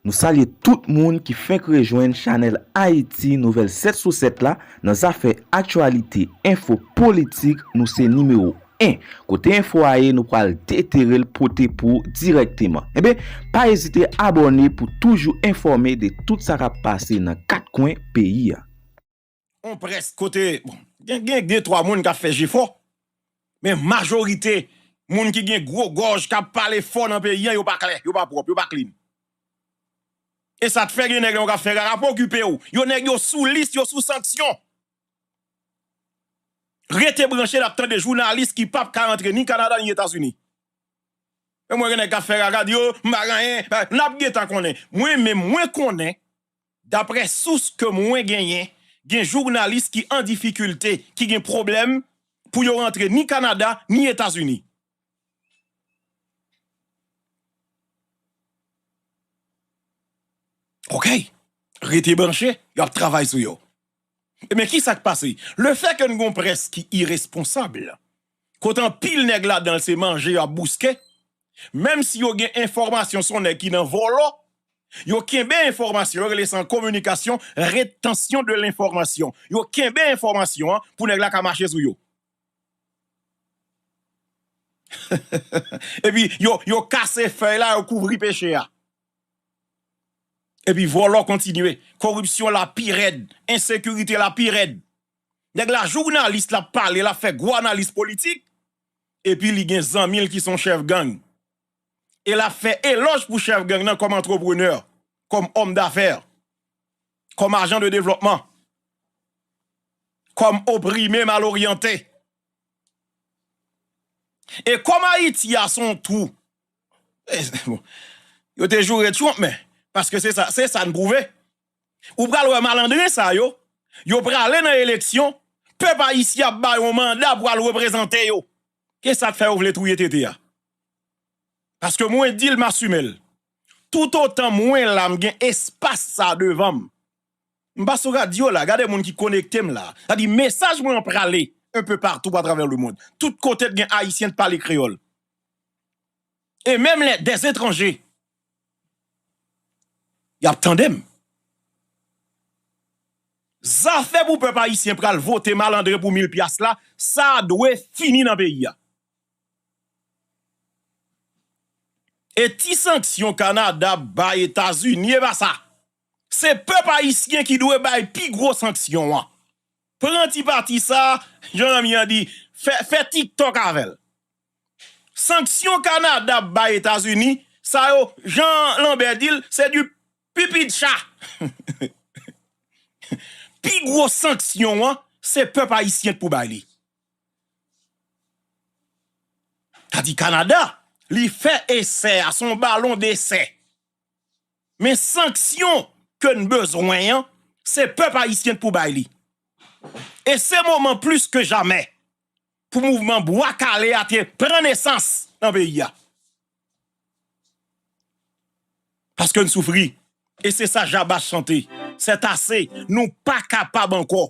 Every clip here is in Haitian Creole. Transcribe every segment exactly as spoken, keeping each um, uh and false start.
Nou salye tout moun ki fenk rejwenn chanèl Ayiti Nouvèl sèt sou sèt la nan zafè aktyalite, enfo, politik, nou se nimewo en. Kote enfo a ye, nou pral detere l pote pou w dirèkteman. Enben, pa ezite abòne pou toujou enfòme de tout sa k ap pase nan kat kwen peyi a. On près kote, bon, gen, gen de twa moun k ap fè jefò, men majorite moun ki gen gwo gòj k ap pale fò nan peyi a, yo pa klè, yo pa pwòp, yo pa clean. E sa t fè gen nèg yo k ap fè rara, pa okipe w. Yo nèg yo sou lis, yo sou sanksyon. Rete branche, n ap tande jounalis ki p ap ka rantre ni Kanada ni Etazini. E mwen gen nèg k ap fè rara, di yo, m pa gen anyen, n ap gentan konnen. Mwen menm, mwen konnen, daprè sous ke mwen genyen, gen jounalis ki an difikilte, ki gen pwoblèm pou yo rantre ni Kanada, ni Etazini. Ok, rete branche, y ap travay sou yo. Ebyen, kisa k pase? Lefètke n gon près ki iresponsab, kote anpil nèg ladan l se manje y ap bouske, menm si yo gen enfòmasyon se yon nèg ki nan vòlò, yo kenbe enfòmasyon, yo rele sa an kominikasyon, rétention de l'information. Yo kenbe enfòmasyon an pou nèg la ka mache sou yo. Epi, yo, yo kase fèy la, yo kouvri peche a. Epi vòlò kontinye. Koripsyon la pi rèd. Ensekirite la pi rèd. Nèg la jounalis, l ap pale, l ap fè gwo analiz politik. Epi li gen zanmi l ki se yon chèf gang. E l ap fè elòj pou chèf gang nan kòm antreprenè, kòm òm dafè, kòm ajan de devlòpman, kòm oprime, maloryante. E kòm Ayiti a se yon twou, e, bon, yo te joure Trump, men, paske se sa, se sa n pwouve. Ou pral wè malandren sa yo, yo prale nan eleksyon, pèp ayisyen ap ba yo manda pou al reprezante yo. Kisa k fè yo vle touye T T a? Paske mwen di l, m asime l. Toutotan mwen la, m gen espas sa devan m. M pa sou radyo la, gade moun ki konekte m la. Sa di mesaj mwen an prale un peu partout à travers le monde. Tout kote t gen Ayisyen t pale kreyòl. E menm lè dèzetranje, y ap tande m. Zafè pou pèp ayisyen pral vote malandren pou mil pyas la, sa dwe fini nan peyi a. E ti sanksyon Kanada ap bay Etazini, e pa sa. Se pèp ayisyen ki dwe bay pi gwo sanksyon an. Pran ti pati sa, jan zanmi an di, fè, fè TikTok avè l. Sanksyon Kanada ap bay Etazini, sa yo, jan Lanbè di l, se di pipi de cha. Pi gwo sanksyon an, se pèp ayisyen k pou bay li. Sa di Kanada, li fè esè a, se yon balon desè. Men sanksyon ke n bezwen an, se pèp ayisyen k pou bay li. E se moman plis ke jamè pou mouvman Bwa Kale a te pran nesans nan peyi a. Paske n soufri. E se sa Jabas chante. C'est assez. Nou pa kapab ankò.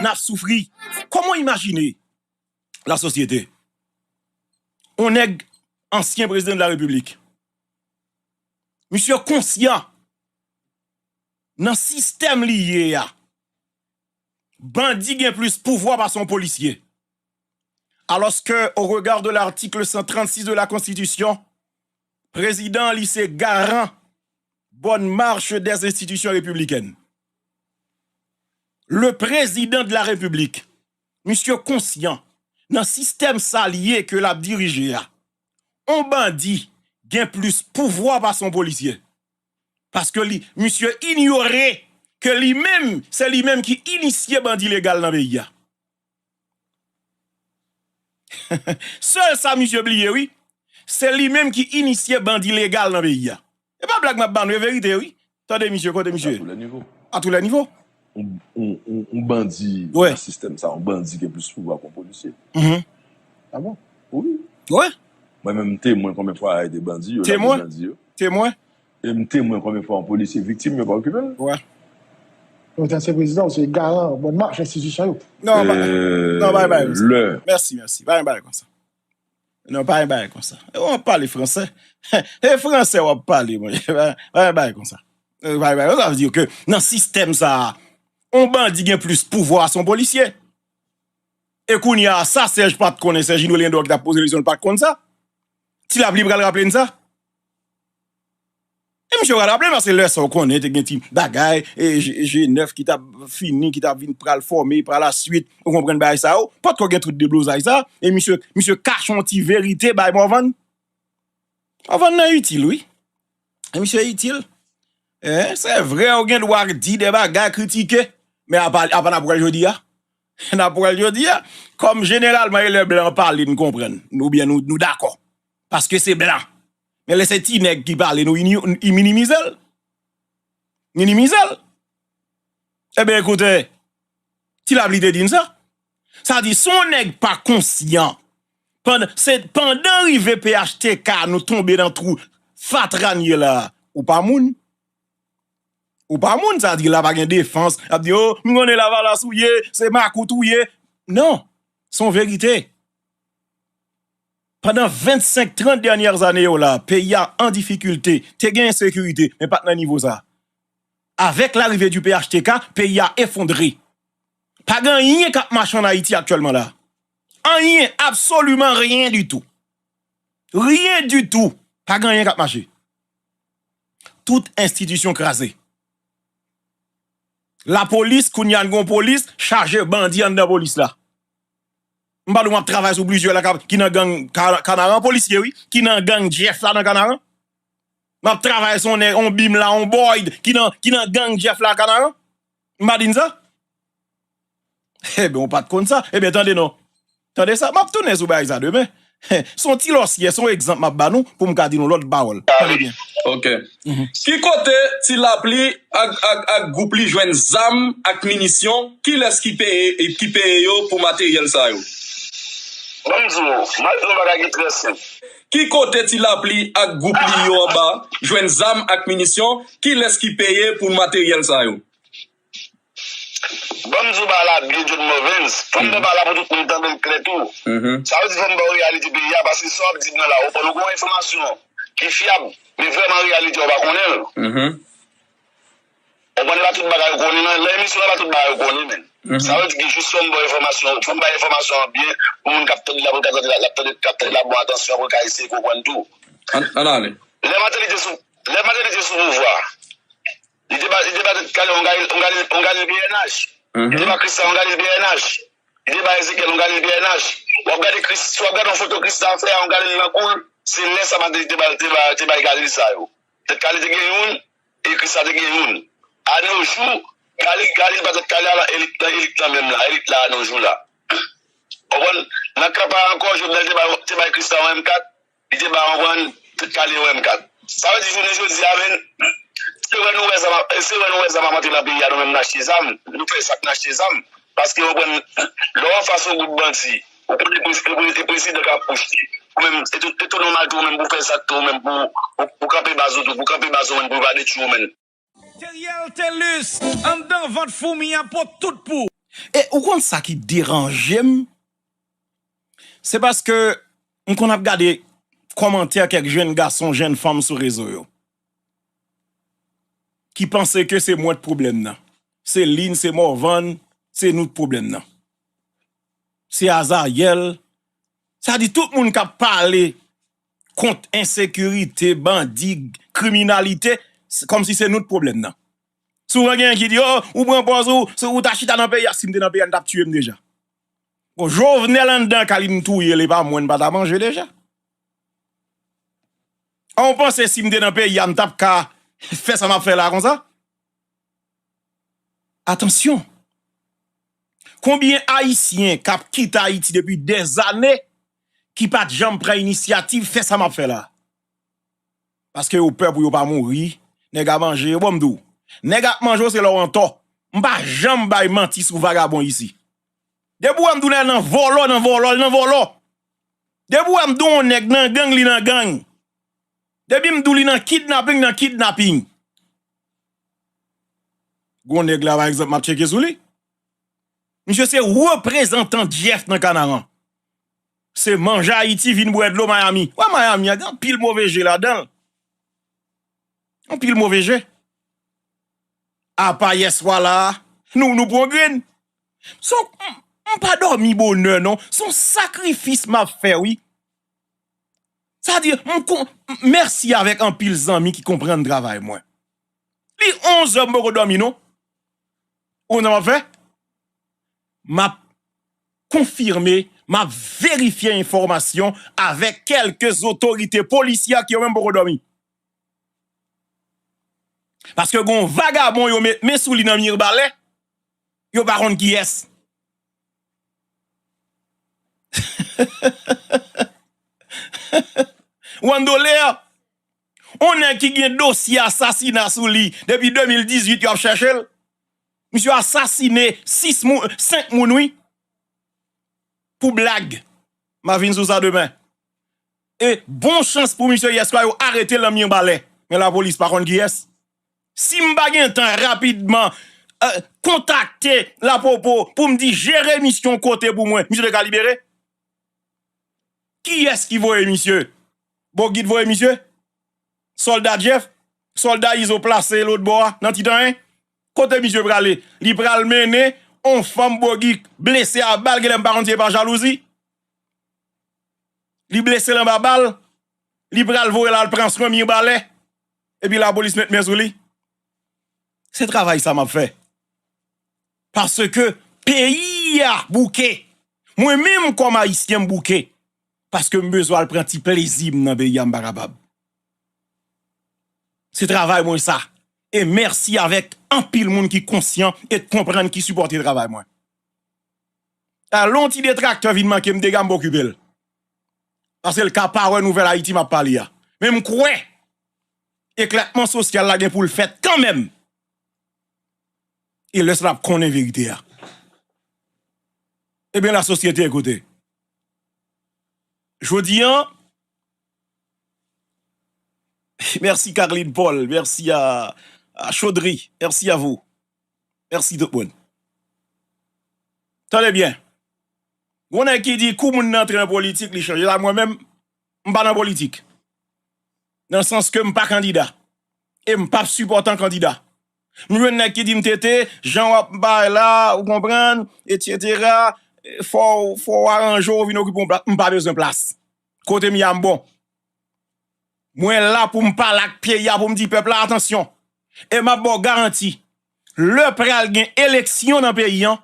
N ap soufri. Kòman w imajine lasosyete? On nèg ansyen prezidan de la repiblik. Misye konsyan nan sistèm li ye a. Bandi gen plis pouvwa pase yon polisye. Alòske, au regard de l'article cent trente-six de la Constitution, prezidan li se garan bonne marche des institutions républicaines. Le président de la République, misye konsyan nan sistèm sa l ye ke l ap dirije a. On bandi gen plis pouvwa pase yon polisye. Paske li, misye inyore ke li menm, se li menm ki inisye bandi legal nan peyi a. Sèl sa misye bliye, wi, se li menm ki inisye bandi legal nan peyi a. E pa blag m ap ba nou, e verite, wi. Tande misye, kote misye? À tous les niveaux. À tous les niveaux. On, on, on, on bandi nan sistèm sa, on bandi gen plis pouvwa ke yon polisye. Mhm. Ah bon? Wi. Wi. Mwen menm, m temwen konbyen fwa yo arete bandi yo, lage bandi yo. Temwen. E m temwen konbyen fwa yon polisye viktim, yo pa okipe l. Wi. Donk, ansyen prezidan, w se garan bòn mach enstitisyon yo. Non, pa, non, pa, pa, lè. Mèsi, mèsi. Pa gen bagay konsa. Non, pa gen bagay konsa. E w ap pale fransè. E fransè w ap pale, monchè. Pa, pa gen bagay konsa. E, pa gen bagay konsa. Sa vle di ke nan sistèm sa a, yon bandi gen plis pouvwa se yon polisye. E kounye a, sa Sèj pa t konnen, Sèjino Leyandò ki t ap poze kesyon, li pa t konn sa. Ti Lapli pral raple n sa. E misye pral raple, paske lè sa w konnen, te gen ti bagay, e G, G nèf ki t ap fini, ki t ap vin pral fòme, pa la swit, ou konprann bagay sa yo, potko gen tout deblozay sa, e misye, misye kache yon ti verite bay Morvan. Morvan nan itil, wi. E misye itil. E, se vre, ou gen dwa di de bagay, kritike, men apa, apa n ap wè l jodi a. N ap wè l jodi a. Kòm jeneralman, e lè blan pale, n konprann, oubyen nou, nou dakò. Paske se blan. Men lè se ti nèg ki pale, nou ini-, i minimize l. Minimize l. Ebyen, ekoute, Ti Lapli te di n sa. Sa di, si yon nèg pa konsyan, pandan, se pandan rive P H T K, nou tonbe nan twou fatra n ye la, ou pa moun. Ou pa moun, sa di, la pa gen defans. L ap di, o, m konnen Lavalas ou ye, se makout ou ye. Non, se yon verite. Pandan vennsenk, trant dènyè zane yo la, peyi a an difikilte, te gen ensekirite, men pa t nan nivo sa. Avèk larive di P H T K, peyi a efondre. Pa gen anyen k ap mache ann Ayiti aktyèlman la. Anyen, absoliman ryen ditou. Ryen ditou. Pa gen anyen k ap mache. Tout enstitisyon kraze. Lapolis, kounye a n gen yon polis, chaje bandi anndan polis la. M pa di w m ap travay sou plizyè la k ap, ki nan gang Ka-, Kanaran, polisye wi, ki nan gang Jeff la nan Kanaran. M ap travay sou yon nèg, yon Bim la, yon Boyd, ki nan, ki nan gang Jeff la Kanaran. M pa di n sa? Ebyen, ou pa t konn sa. Ebyen, tande non. Tande sa, m ap tounen sou bagay sa demen. Se yon ti lòsyè, se yon egzanp m ap ba nou pou m ka di nou lòt pawòl. Tande byen. Ok. Mhm. Ki kote Ti Lapli ak, ak, ak gwoup li jwenn zam ak minisyon? Kilès ki peye, ki peye yo pou materyèl sa yo? Ban m di w, m ap di w yon bagay ki trè senp. Ki kote Ti Lapli ak gwoup li yo anba jwenn zam ak minisyon? Kilès ki peye pou materyèl sa yo? Ban m di w bagay la byen, John Movens. Fò m fè bagay la pou tout moun tande l klè tou. Mhm. Sa vle di fò m ba w reyalite peyi a, paske sa w ap di m nan la, ou konn ou gen yon enfòmasyon ki fyab, men vrèman reyalite a ou pa konnen l. Mhm. Ou konn e pa tout bagay ou konnen nan, nan emisyon an, pa tout bagay ou konnen, men. Mhm. Sa vle di ke jis fò m ba w enfòmasyon, fò m bay enfòmasyon an byen, pou moun k ap tande la, pou l ka tande la, l ap tande, k ap tande la, bon, atansyon, pou l ka eseye konprann tou. Ann, ann ale. Lè Martelly te sou, lè Martelly te sou pouvwa, Li te ba, li te ba tèt kale yon Galil, yon Galil, yon Galil P N H. Li te ba Christian yon Galil P N H. Li te ba Ezekiel yon Galil P N H. W ap gade Chris, si w ap gade yon foto Christian fè a yon Galil nan kou l, se lè sa Martelly te ba, te ba, te bay Galil sa yo. Tèt kale te gen youn, e Christian te gen youn. A no jou, Galil, Galil ba tèt kale a lan elit, lan elit lan menm la, elit la a no jou la. Konprann? Nan kanpay ankò, Jovenel te bay, te bay Christian yon M kat, li te ba anprann tèt kale yon M kat. Sa vle di jounen jodi a, men, se wè nou wè zam ap, se wè nou wè zam ap antre nan peyi a, nou menm n achte zam, nou fè sa k n achte zam. Paske w konprann, lè w anfas yon gwoup bandi, ou konnen e pre-, e pre-, e prezidan k ap pwoche, ou menm, e tou, e tou nòmal tou, ou menm pou fè sa k tou, ou menm pou, pou, pou kanpe baz ou tou, pou kanpe baz ou menm, pou yo pa detwi w menm. Teriel Telus, anndan vant foumi an pot tout pou. E ou konn sa ki deranje m? Se paske m konn ap gade kòmantè kèk jenn gason, jenn fanm sou rezo yo. Ki panse ke se mwen k pwoblèm nan. Se Lynn, se Morvan, se nou k pwoblèm nan. Se Azayèl. Sa di tout moun k ap pale kont ensekirite, bandi, kriminalite, se, kòmsi se nou k pwoblèm nan. Souvan gen ki di, o, ou pran pòz ou, se ou ta chita nan peyi a, si m te nan peyi a, n t ap tiye m deja. Bon, Jovenel anndan kay li m touye l, e pa mwen, n pa ta manje deja. An, ou panse si m te nan peyi a, m t ap ka fè sa m ap fè la konsa? Atansyon! Konbyen Ayisyen k ap kite Ayiti depi dèzane ki pa t janm pran inisyativ fè sa m ap fè la? Paske yo pè pou yo pa mouri, nèg a manje yo. Bon, m di w, nèg ap manje w se lè w antò. M pa janm bay manti sou vagabon isi. Depi w wè m di w nèg nan vòlò, nan vòlò, l nan vòlò. Depi w wè m di w yon nèg nan gang, li nan gang. Depi m di w li nan kidnaping, nan kidnaping. Gon nèg la, pa egzanp, m ap tcheke sou li. Misye se reprezantan Jeff nan Kanaran. Se manje Ayiti vin bwè dlo Miami. Wè Miami an, gen anpil move je ladan l. Anpil move je. Apa yèswa la, nou, nou pran grenn. Se yon, m, m pa dòmi bonè non. Se yon sakrifis m ap fè, wi. Sa di, m kon, m, mèsi avèk anpil zanmi ki konprann travay mwen. Li onz è m poko dòmi non. Ou konn sa m ap fè? M ap konfime, m ap verifye enfòmasyon avèk kèlke otorite polisyè ki yo menm poko dòmi. Paske gon vagabon yo met men sou li nan Mibalè, yo pa konn kiyès. Wandolè, on nèg ki gen dosye asasina sou li depi de mil dizuit, yo ap chèche l. Misye asasine sis moun, senk moun, wi. Pou blag. M a vin sou sa demen. E bon chans pou misye yèswa yo arete l nan Mibalè. Men lapolis pa konn kiyès. Si m pa gen tan rapidman, eh, kontakte Lapopo pou m di jere misye yon kote pou mwen, misye te ka libere? Kiyès ki voye misye? Bogit voye misye? Sòlda Jeff? Sòlda Izo plase lòt bò a, nan Titanyen? Kote misye prale? Li pral mennen on fanm Bogit blese a bal, genlè m pa konn si e pa jalouzi. Li blese l anba bal, li pral voye l al pran swen Mibalè, epi lapolis met men sou li. Se travay sa m ap fè. Paske peyi a bouke. Mwen menm kòm Ayisyen m bouke. Paske m bezwen al pran ti plezi m nan peyi a, m pa kapab. Se travay mwen sa. E mèsi avèk anpil moun ki konsyan e k konprann, ki sipòte travay mwen. Alon ti detraktè vin manke m dega, m pa okipe l. Paske l ka pa wè nouvèl Ayiti m ap pale a. Men m kwè eklatman sosyal la gen pou l fèt kanmenm. E lè sa l ap konnen verite a. Ebyen, lasosyete, ekoute. Jodi an, mèsi Carline Paul, mèsi a, a Chaudry, mèsi a vous. Mèsi tout moun. Tande byen. Gon nèg ki di kou moun nan antre nan politik, li chanje. La, mwen menm, m pa nan politik. Nan sans ke m pa kandida. E m p ap sipòte yon kandida. M jwenn nèg ki di m, Tete, jan w ap bay la, ou konprann, etsetera, fò w, fò w aranje w, vin okipe yon plas. M pa bezwen plas. Kote m ye a, m bon. Mwen la pou m pale ak peyi a, pou m di pèp la, atansyon. E m ap ba w garanti, lè pral gen eleksyon nan peyi an,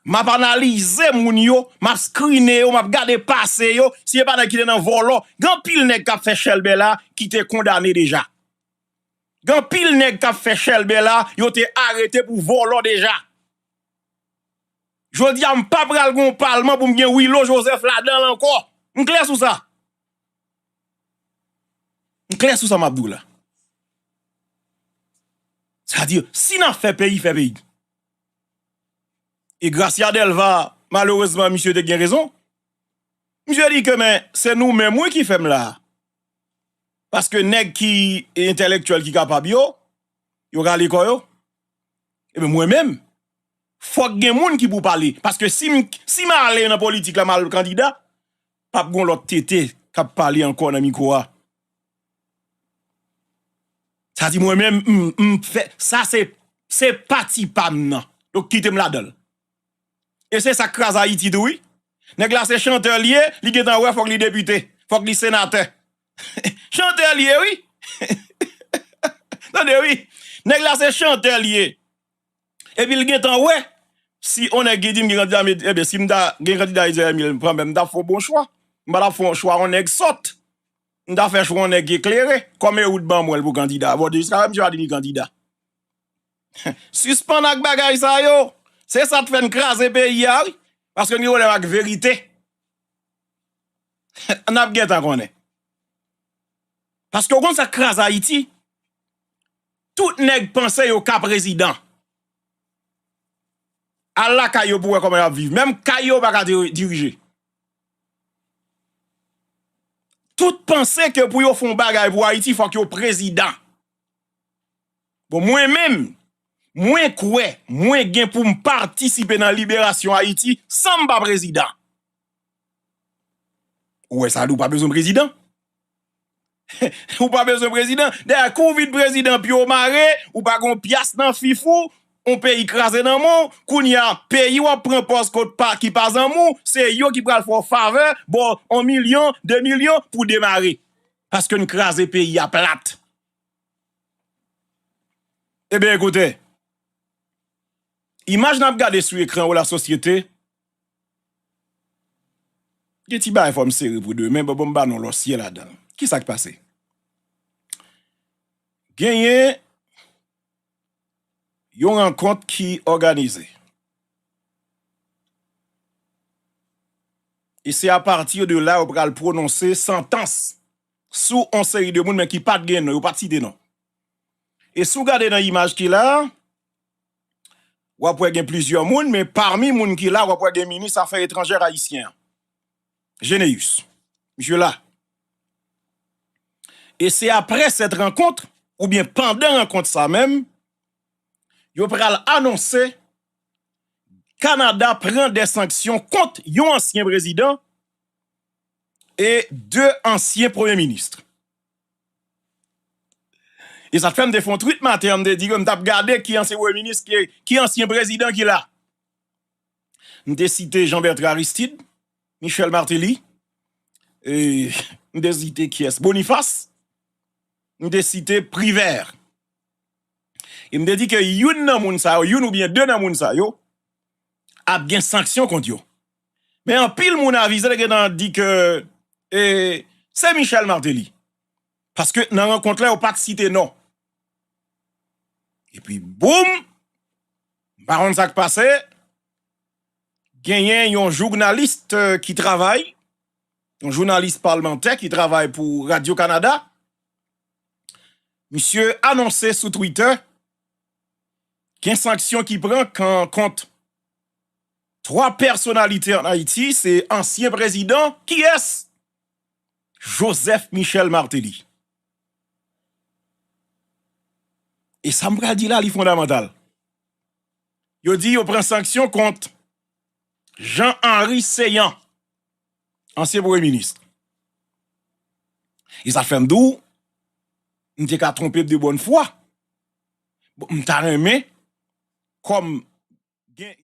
m ap analize moun yo, m ap skrine yo, m ap gade pase yo, si se pa nèg ki te nan vòlò. Gen anpil nèg k ap fè chèlbè la ki te kondane deja. Gen anpil nèg k ap fè chèlbè la, yo te arete pou vòlò deja. Jodi a, m pa pral gen yon palman pou m gen Willo Joseph ladan l ankò. M klè sou sa. M klè sou sa m ap di w la. Sa di, si n ap fè peyi, fè peyi. E Gracia Delva, malerezman, misye te gen rezon. Misye di ke, men, se nou menm, wi, ki fè m la. Paske nèg ki entèlektyèl, ki kapab yo, yo rale kò yo. Ebyen, mwen menm, fòk gen moun ki pou pale. Paske si m, si m ale nan politik la, m al kandida, p ap gen lòt Tete k ap pale ankò nan mikwo a. Sa di mwen menm, m, m fè, sa se, se pati pa m nan. Donk, kite m ladan l. E se sa k kraze Ayiti tou, wi. Nèg la se chantè l ye, li gentan wè fòk li depite, fòk li senatè. Chantè l ye, wi. Tande, wi. Nèg la se chantè l ye. Epi l gentan wè, si on nèg ki di m gen kandida, ebyen, si m ta gen kandida Israël Emile, m ta fè yon bon chwa. M pa t ap fè yon chwa yon nèg sòt. M ta fè chwa yon nèg ki eklere, kòm Ewout ban mwen l pou kandida. Bon, jiskaprezan, misye pa di li kandida. Sispann ak bagay sa yo. Se sa k fè n kraze peyi a, wi. Paske n gen pwoblèm ak verite. N ap gentan konnen. Paske w konn sa k kraze Ayiti? Tout nèg panse yo ka prezidan. Al lakay yo pou w wè kòman y ap viv. Menm kay yo pa ka diri-, dirije. Tout panse ke pou yo fè yon bagay pou Ayiti, fòk yo prezidan. Bon, mwen menm, mwen kwè, mwen gen pou m patisipe nan liberasyon Ayiti san m pa prezidan. Ou wè sa, ou pa bezwen prezidan. Ou pa bezwen prezidan. Dayè, kou w vin prezidan, pye w mare, ou pa gen yon pyas nan fif ou, yon peyi kraze nan men w, kounye a, peyi w ap pran pòz kot pa, ki pa zanmi w, se yo ki pral fè w favè, ba w yon milyon, de milyon pou demare. Paske n kraze peyi a plat. Ebyen, ekoute, imaj n ap gade sou ekran yo, lasosyete, gen ti bagay fò m sere pou demen, bon, bon, m ba nou lòsyè ladan l. Ki sa k pase? Genyen yon rankont ki òganize. E se apati de la yo pral pwononse santans sou yon seri de moun, men ki pa t gen non, yo pa t site non. E si w gade nan imaj ki la, w ap wè gen plizyè moun, men pami moun ki la, w ap wè gen minis afè etranjè ayisyen an, Généus. Misye la. E se apre sèt rankont, oubyen pandan rankont sa menm, yo pral anonse Kanada pran de sanksyon kont yon ansyen prezidan e de ansyen premye minis. E sa t fè m te fè yon tweet maten an, m te di ke m t ap gade ki ansyen premye minis, ki, ki ansyen prezidan ki la. M te site Jean Bertrand Aristide, Michel Martelly, e m te site kiyès? Boniface, m te site Privert. E m te di ke youn nan moun sa yo, youn oubyen de nan moun sa yo, ap gen sanksyon kont yo. Men anpil moun avize te gentan di ke, e, se Michel Martelly. Paske nan rankont la, yo pa t site non. Epi, boum! M pa konn sa k pase. Genyen yon jounalis, e, ki travay, yon jounalis palmantè ki travay pou Radio Canada. Misye anonse sou Twitter gen sanksyon ki pran kan-, kont twa pèsonalite ann Ayiti, se ansyen prezidan, kiyès? Joseph Michel Martelly. E sa m pral di la, li fondamantal. Yo di yo pran sanksyon kont Jean Henry Céant, ansyen premye minis. E sa fè m di w, m te ka twonpe m de bòn fwa. Bon, m ta renmen, kòm gen